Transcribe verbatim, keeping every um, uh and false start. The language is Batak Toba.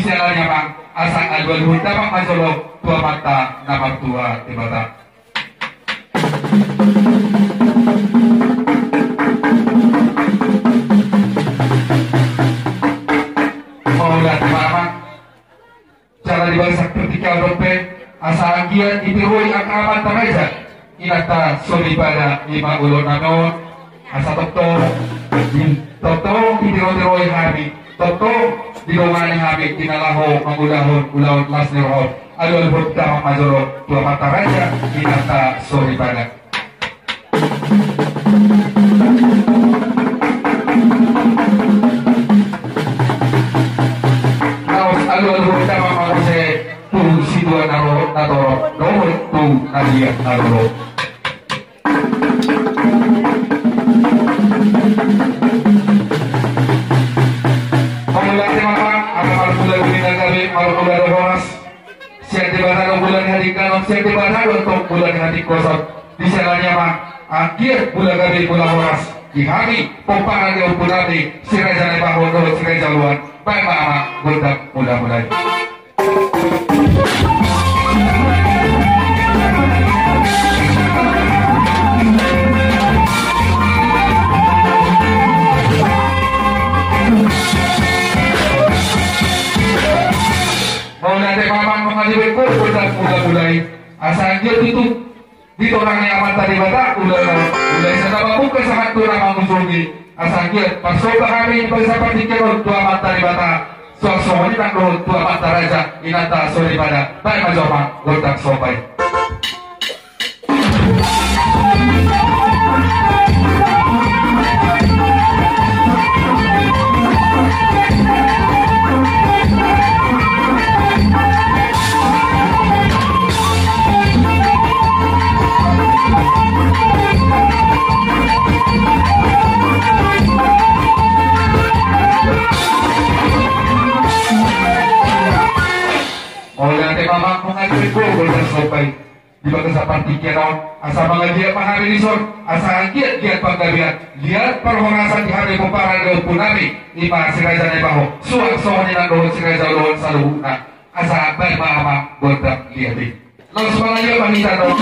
Siala ni amang, asa alualuhon damang ma jolo tu Amanta na martua Debata. Mauliate ma amang. Jala di bagasan partingkian on pe, asa anggiat ditiroi angka amanta raja, inanta soripada, i ma ulaonnami on, asa tongtong di, tongtong ditirotiroi hami, tongtong didongani hami di na laho mangulahon ulaon las ni roha on. Alualuhon damang ma jolo tu amanta raja, inanta soripada. Laos alualuhon damang ma muse tu situa na ro-, na torop dohot tu na liat na lolo. Mauliate ma amang, ala marmula do ina gabe, marmula do horas. Sian Debata do mula ni hatingkanon, sian Debata do antong mula ni hatingkoson. Di siala ni amang, anggiat mula gabe mula horas di hami pomparan ni ompunami Si Raja Naibaho dohot Si Raja Oloan. Baen ma amang gondang mula-mula i. Mauliate ma amang, nunga dibaen ho gondang mula-mula i. Asa anggiat tutu ditorangi Amanta Debata ulaon, ulaon i, asa na mamungka sahat tu na mangujungi. Asa anggiat marsomba hami di bagasan partingkian on tu Amanta Debata, suang songon i nang dohot tu amanta raja, inanta soripada. Baen ma jo amang gondang somba i. Mauliate ma amang, nunga dibaen ho gondang somba i. Di bagasan partingkian on, asa mangaliat ma hami dison, asa anggiat liat panggabean, liat parhorasan di hami pomparan ni ompunami, i ma Si Raja Naibaho, suang songon i nang dohot Si Raja Oloan saluhutna. Asa baen ma amang gondang liat i. Laos mangaliat ma hita dohot.